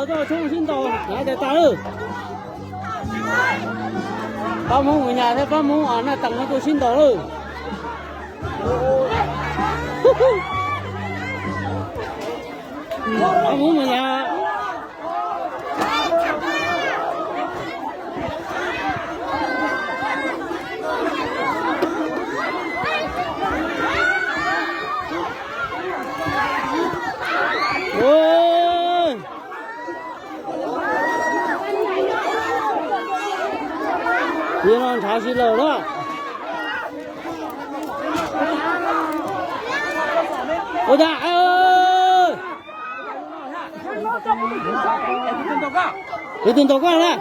Tuaj tshoob sib ntaus hnav tas tas lawm. Pab Hmoob Mus Nyas thiab pab Hmoob Naj Teem no tuaj sib ntaus lawm. Pab Hmoob Mus Nyas. Li no ntshav sib laws na. Ua cas, tus tus ntaus koj na.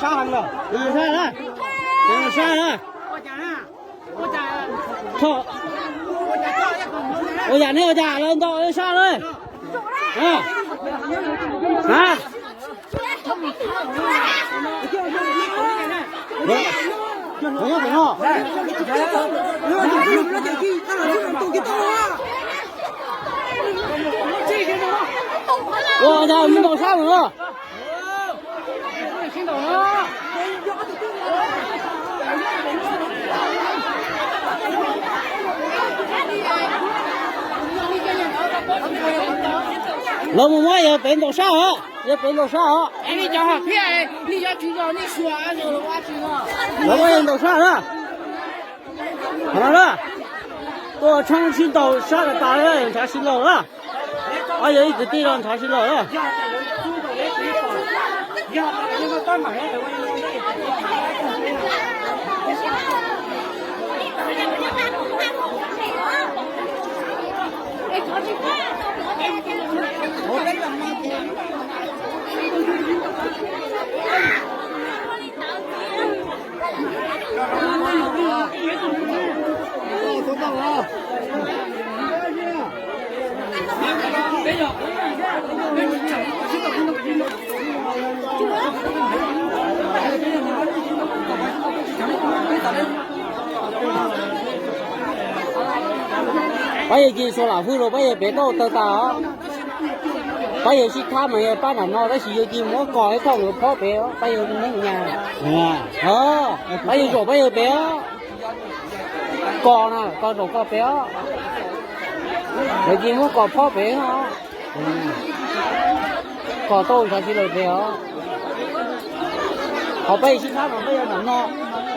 Sab na, sab na. Ua yam nej ua cas lawv ntaus sab na. Ua cas mus ntaus sab lawm. Lawv mus muab yawg pem ntaus sab os, yawg pem ntaus sab os. Lawv muab yawg ntaus sab na. Qhov no na, tuaj tshoob sib ntaus sab tas tas, ntshav sib laws na. Ob yawg ib kwv tij no ntshav sib laws na. Pab yawg cia li xua lam hwj rau pab yawg pem tau tawg tas os. Pab yawg sib thab mas yog pab nram no tab sis yawg cia li muab kos ib thooj yuav phob pem os, pab yawg Hmoob Nyas. Pab yawg zaum pab yawg pem os. Kos na, kos zaum kos pem os. Lawv cia li muab kos phob pem os. Kos tau ntshav sib laws pem os. Qhov pab yawg sib thab mas pab yawg nram no,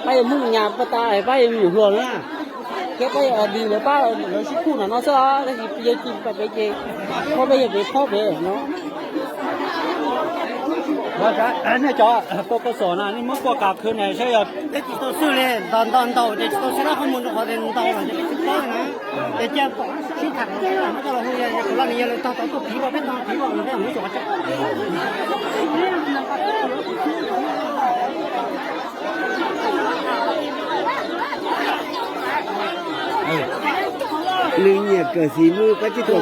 pab yawg Hmoob Nyas pab tas, pab yawg me nyuam hluas na. Thiab pab yawg Adi lawv pab lawv sib khub nram no xwb os, tab sis yawg cia li pab pem ces phob peb yawg pem phob pem no. Nej cov poj poj xom na, nej muab kua kas khwv na saib yog tsis tau xwb li, ntaus ntaus ntaus ces tsis tau xwb, lawv qhov mus rau qhov tias ntaus los ces peb tsis paub li na. Ces cia sib tham, muab coj los hu, kuv los nws yog lawv tog tau tuaj phiv, peb tog phiv, peb mus xyuas. Lwm nyiam kawm xis lwj pab tib tuam.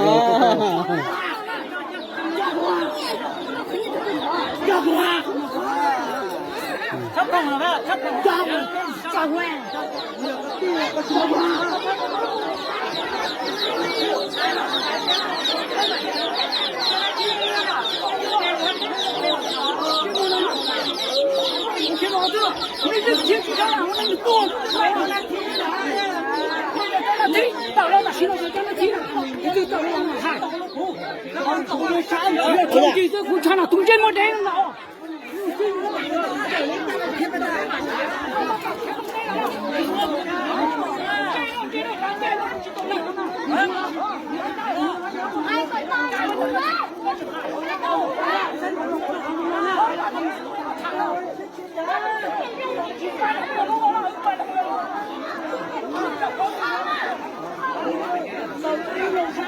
Tus ntsej muag dev no.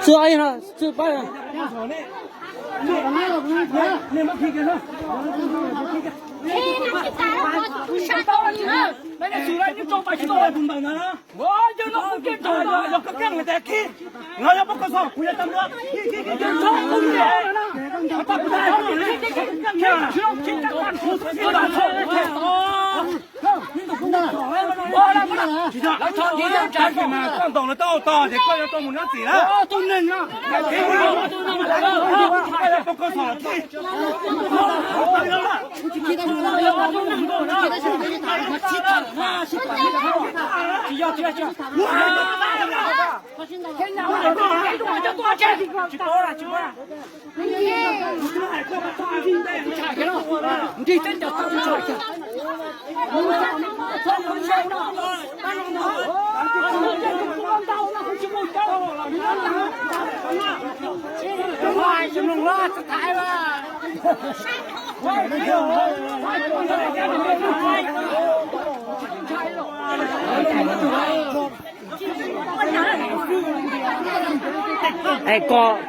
Txwj no, txwj pab. Koj ntaus lawv tau tog ces koj yuav tau mus nyob txim na.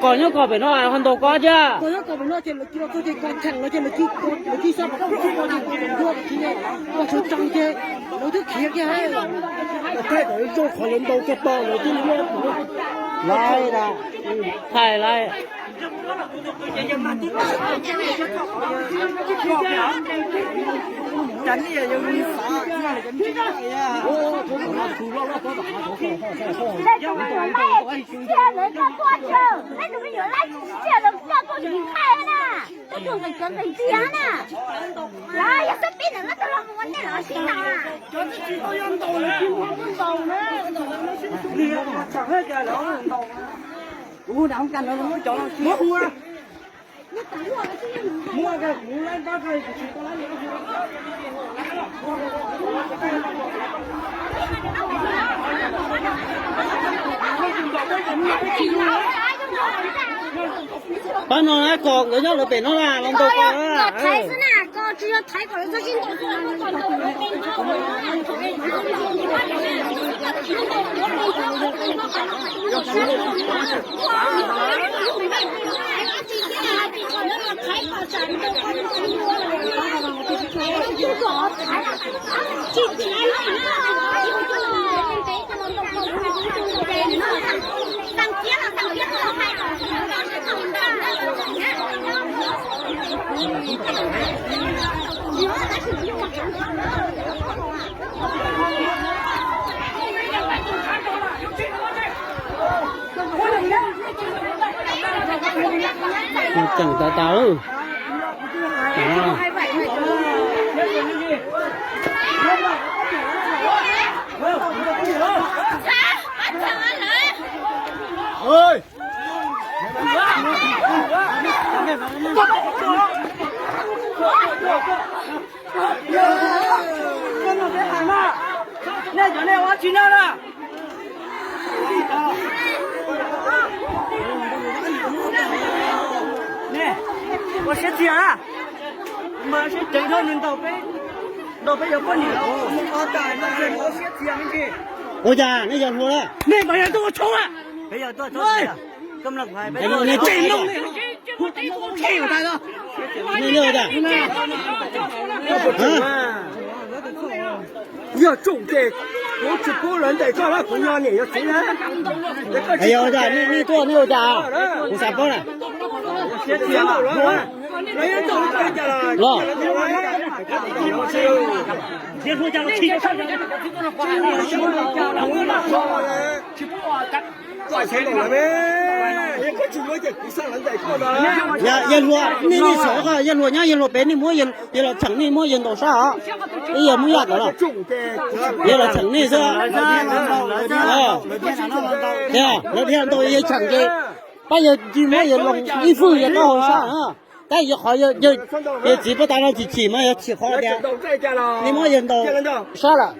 Koj nyob koj pem no ho ntaus koj thiab. Lawv twb khiav kiag, lawv thaij kom zoo qhov lawv ntaus kiag to lawv twb, lawv, hais lawv. Tej tus me nyuam laib tsis txawj los koj tuaj tus ntxhais na, tuaj tuaj nqis cov nqis ntxiag na. Yog xab pib ntawm no tuaj los mus ua ntej los sib tau na. Kuv nram ka no muab cov no muab hu. Pab no na, kom nkawd nyob lawv pem no na, los ntaus koj na. Tseem tas tas lawm. Nej cov nej ua tsi noj na? Ua siab txias na, mas siab ceev dhau nws ntaus peb, ntaus peb cov poj niam mus ua tas no ua siab txias me ntsis. Ua cas nej yog hluas na? Nej mas yog tuaj ua tshoob a. Yog tsoom ces kuv tsis pub lawv ntes koj na, kuv yog niam yog txiv na. Nej tuaj nej ua cas? Kuv xav paub na. Los. Yawg hluas, nej nej xyov, yawg hluas nyob yawg hluas pem, nej muab yawg los txheem, nej muab yawg ntaus sab os. Ib yawg muab yaj kom los, yawg los txheem nej xwb. Lawv thiaj ntaus yawg txheem ces pab yawg cia muab yawg loo ib fwj yawg taub hau sab na. Tab yawg qhov yawg txiv puab tas no chim chim mas yog chim qhov tias nej muab yawg ntaus sab lawm.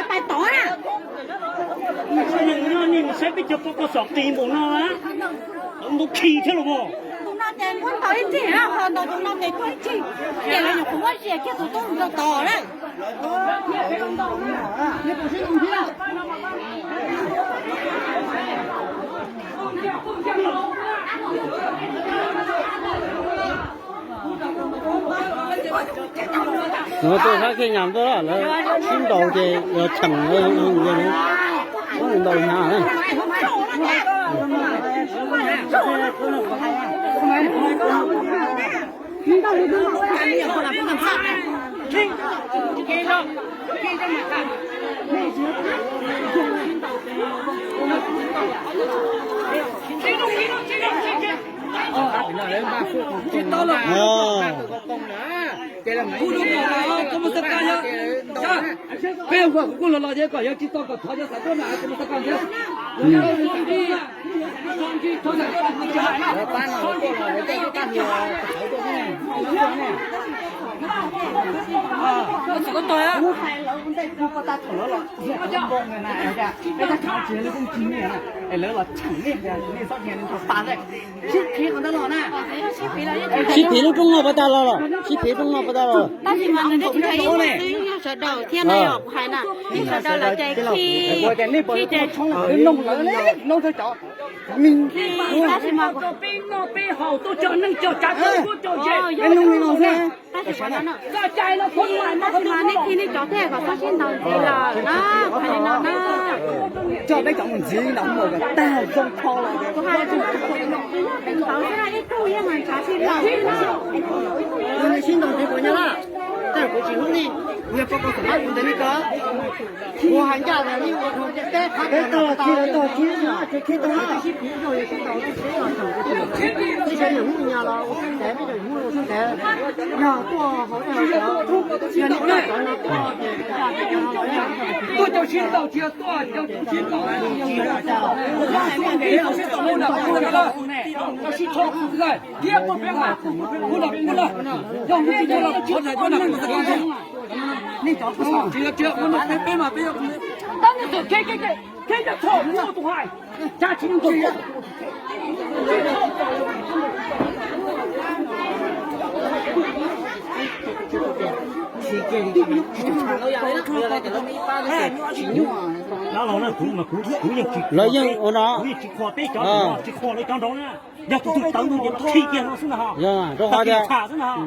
Pais tod na. Nej saib peb cov poj koj xom qis npaum no na, ntau khi thiab los mas. Tus no ces muab ntaus ib txhij na, ho ntaus tus no ces tuag ib txhij, ces lawv nyuam qhuav muab zias kiag tus tub rau tod na. Ua li Nws tuaj sab khej nyam tuaj lawv sib ntaus ces yog cheem ntaus hnyav na. Peb ua kuv kuj los los thiab, kom yog tsis tau kom thov cov xav tuaj na, kuv mus tau koj thiab. Sib phiv lub rooj no puas tau los, sib phiv lub rooj no puas tau los? Tab sis mas nws twb tsis yog ib tug xwb, yog sawv daws thiab no, yog kuv hais na, yog sawv daws lawm ces khij, khij ces, tab sis mas, tab sis mas, tab sis mas nej khij nej cov thiaj kom txhob sib ntaus ntxiv lawm na, kuv hais li no na. Coj peb cov mus ntxiv nram mus kom tag zoo kho los. Kuv hais, ntaus xwb na, ib tug yeej mas ntshav tsis los li na. Yog nej sib ntaus ntxiv puas yog lawm, tab sis kuv tsis hlub nej, kuv yog poj koob xeem Hmoob kuv ntes nej ko. Kuv hais ncaj tias nej ua rau peb qhab, peb tag los khij, tag los khij, khij tag. Peb cov yawm Hmoob nyob los ua xwb ntev, peb cov yawm Hmoob ua xwb ntev. Yog tuaj hauv, yog nej cov no tuaj ces tuaj cov sib ntaus, tsis yog tuaj cov tub sib ntaus. Thiab peb peb mas, peb peb mas, peb, tab nej txawm khib, khib, khib, khib cov txhob ua tus hais, tsa tsis ntxim. Lawv yeej ua no, kuv yeej tsis khuam peb cov, tsis khuam lawv cov nraud na. Yog tus twg tawv ntug ces khij kiag no xwb na ho. Rau qhov tias tsham xwb na ho.